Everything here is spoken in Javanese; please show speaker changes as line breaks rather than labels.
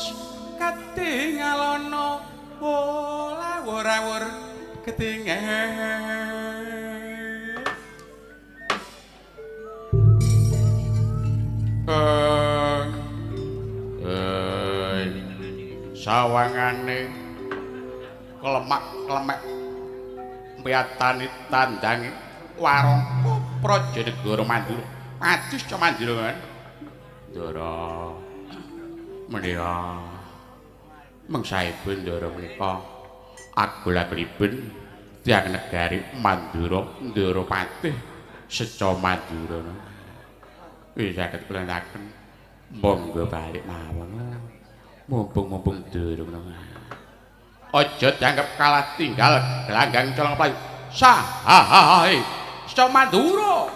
Wis ketingalana lawur-awur ketingal. Sawangane klemak-klemek piyatane tandange warangka praja negara Mandura. Adus ca Mandura kan. Ndara menika mengsaipun ndara menika agul-agulipun tiyang negari Mandura Ndara Patih seca Mandura. Wis saged kula nataken monggo balik mawon. Mumpung-mumpung durung. Aja dianggep kalah tinggal gelanggang colong playu. Sahahahe seca Mandura.